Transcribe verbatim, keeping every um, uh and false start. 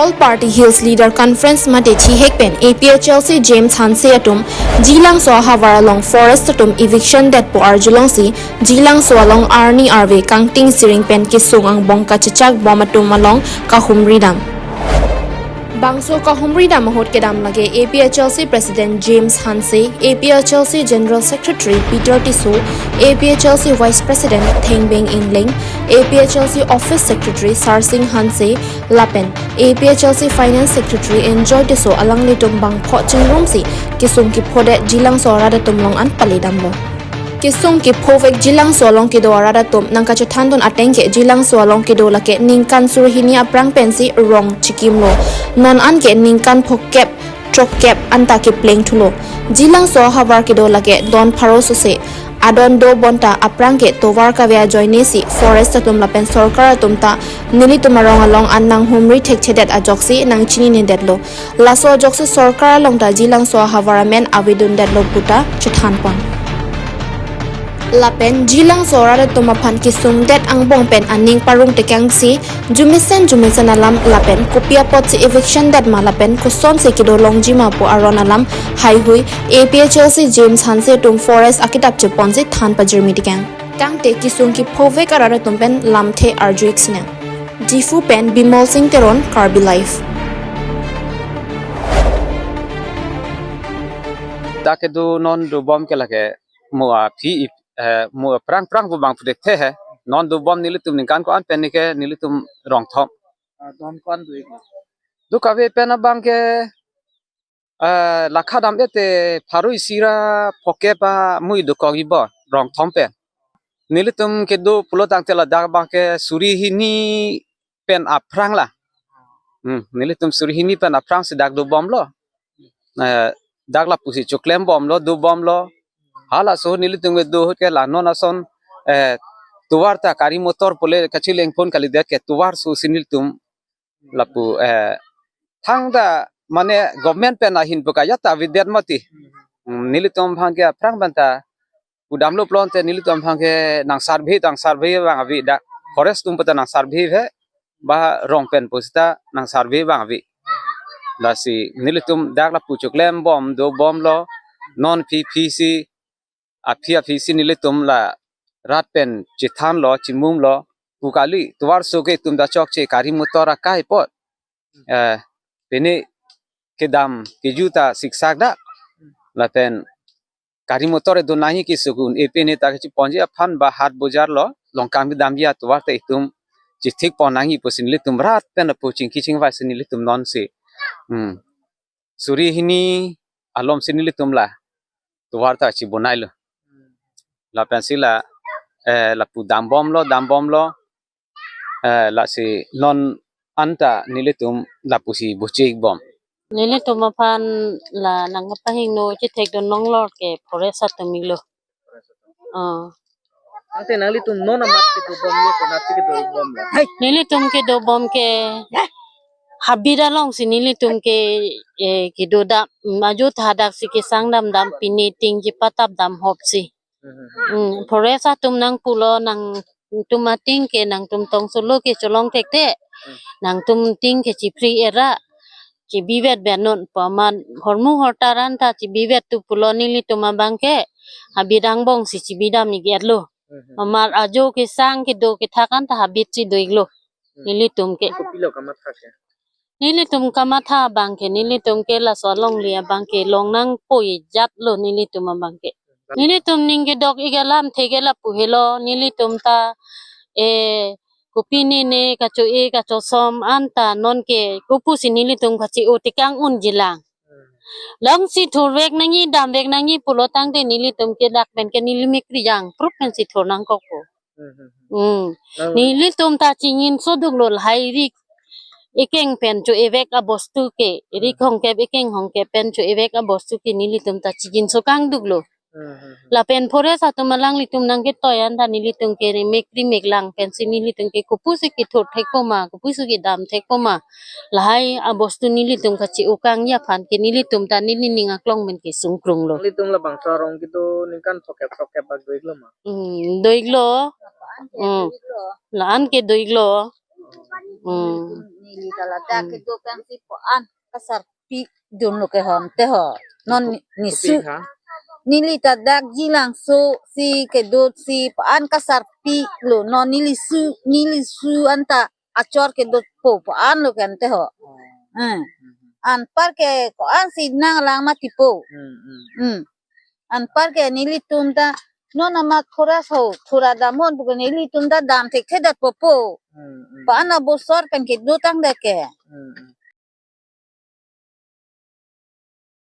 All Party Hills Leader Conference mate thihek pen A P H L C James Hanse atum Jilangso ahavar along forest atum eviction detpo arjulongsi Jilangso along arni arve kangting siring pen kesung angbong kachechak bom atum along kahumri dam. Bangso kahumri dam ahut kedam lake A P H L C President James Hanse, A P H L C General Secretary Peter Tisso, A P H L C Vice President Thengbing Engleng, A P H L C Office Secretary Sarsing Hanse, lapen A P H L C Finance Secretary Enjoy Tisso alanglitum bangpho chingrumsi kesung kephodet Jilangso arat atum along an pali damlo. Kesung kephovek Jilangso along kedo arat atum nangkachethandun ateng ke Jilangso along kedo lake ningkan suri hini aphrang pensi rong chikimlo. Non an ke ningkan phokep, throkkep anta kepleng thulo. Jilangso ahavar kedo lake don pharo sose adon do bonta aphrang ke tovar kave ajoine si forest atum lapen sorkar atum ta nelitum arong along an nanghumri thekthedet ajoksi nangchininedetlo. Laso ajoksi sorkar along ta Jilangso ahavar amen avedundetlo puta chethanpon. Lapen Jilangso arat atum aphan kesungdet angbong pen aning parong tekangsi jumesen jumesen alam lapen kopi apotsi eviction det ma lapen kosonsi kedo longji ma pu aron alam haihui A P H L C James Hanse atum forest akitap cheponsi than pajirmi tekang. Tangte kesung kephovek arat atum pen lamthe arju-ik sinang. Diphu pen Bimol Singh Teron, Karbi Live. Dak kedo non dobom ke lake mo aphi ip-, eh, mo aphrang phrang pu bang pu dekthe he. Non dobom nelitum ningkan ko-an pen ni ke nelitum rongthom. Ah, don ko-an do-ik ma? Do kave pen abang ke, eh, lakha dam-et te pharo isi ra phokep amui dokok-ipo rongthom pen. Nelitum kedo pulo tangte ladak abang ke suri hini pen aphrang la. Hmm, nelitum suri hini pen aphrangsi dak dobomlo. Eh, dak lapusi choklembomlo, dobomlo. Halaso nelitum kedo ahut ke la non ason, eh, tovar ta gari motor pule kachilengpon kalidet ke tovar sosi nelitum lapu, eh, thangta mane government pen ahin pu kaya ta avedet mati. Hmm, nelitum aphan ke aphrang pen ta kudamlo pulote nelitum aphan ke nang survey, nang survey abang ave dak. Forest atum pu ta nang survey ave, ba rong pen pusita nang survey abang ave. Lasi nelitum dak lapu choklembom dobomlo, non aphi aphi si, aphi aphi si nelitum la rat pen chethanlo, chimumlo, pu kali, tovar so ke itum ta chokche gari motor akai apot. Eh, pini kedam keju ta siksak dak. Lapen gari motor do nangji kesung un-e pini ta kachiponji aphan ba hat bojar lo, Longkang kedamji atovar ta itum chithikpon nangji pusi nelitum rat pen apu chingki chingvai si nelitum nonsi. Hmm. Suri hini alomsi nelitum la tovar ta chibonailo. Lapensi la, eh, lapu dambomlo, dambomlo. Eh, lasi non anta nelitum lapusi bochekbom. Nelitum aphan la nangpahingno chethekdun longlor ke forest atum iklo. Oh. Ante nanglitum non amat kedobom ye konatsi kedo-ikbomlo? Nelitum kedobom ke habit alongsi nelitum ke, eh, kedodam, mm, ajo tha daksi kesang damdam pine ting kepatap dam hopsi. Hmm, forest atum nangpulo nangtum ating ke nangtum tong solo ke cholong thekthe. Nangtum ting ke chipri era. Chibivet benon paman hormu hortaran ta chibivet tu pulo nelitum abang ke. Habit angbongsi chibidam-iketlo. Amar ajo kesang kedo kethak anta habitsi do-iklo. Nelitum ke. Kopilo kamatha ke? Nelitum kamatha abang ke, nelitum ke laso alongle abang ke long nangpoi jatlo nelitum abang ke. Nelitum ning kedok-ik alamthe ke lapu helo, nelitum ta, eh, kopine ne kacho-e kachosom anta non ke kopusi nelitum kachi-o tekang unjilang. Longsi thurvek nangji, damvek nangji pulo tangte nelitum ke dak pen ke neli mekri jangprup pensi thur nangkokpo. Hmm. Nelitum ta chingjinso duklo lahai rik ekeng pen cho-evek abostu ke, rik hongkep ekeng hongkep pen cho-evek abostu ke nelitum ta chingjinso kangduklo. Lapen forest atum alanglitum nangketoi anta nelitum ke mekri meklang pensi nelitum ke kopusi kethur thekpo ma, kopusi kedam thekpo ma. Lahai abostu nelitum kachi-o kangji aphan ke nelitum ta neli ning aklong pen kesungkrunglo. Nanglitum labangso arong kedo ningkan phokep phokep bak do-iklo ma? Hmm, do-iklo. Hmm. La-an ke do-iklo. Hmm. Neli ta ladak kedo pen si po-an kasarpi dunlo ke hon te ho. Non ni, ni su, neli ta dak Jilangso si kedo si po-an kasarpilo. Non neli su, neli su anta achor kedo po po-anlo ke ante ho. Hmm. Anpar ke ko-an si nanglang mati po. Hmm. Anpar ke nelitum ta non amat thora so, thora damnon pu ke nelitum ta dam thekthedet po po. Po-an abosor pen kedo tangdet ke.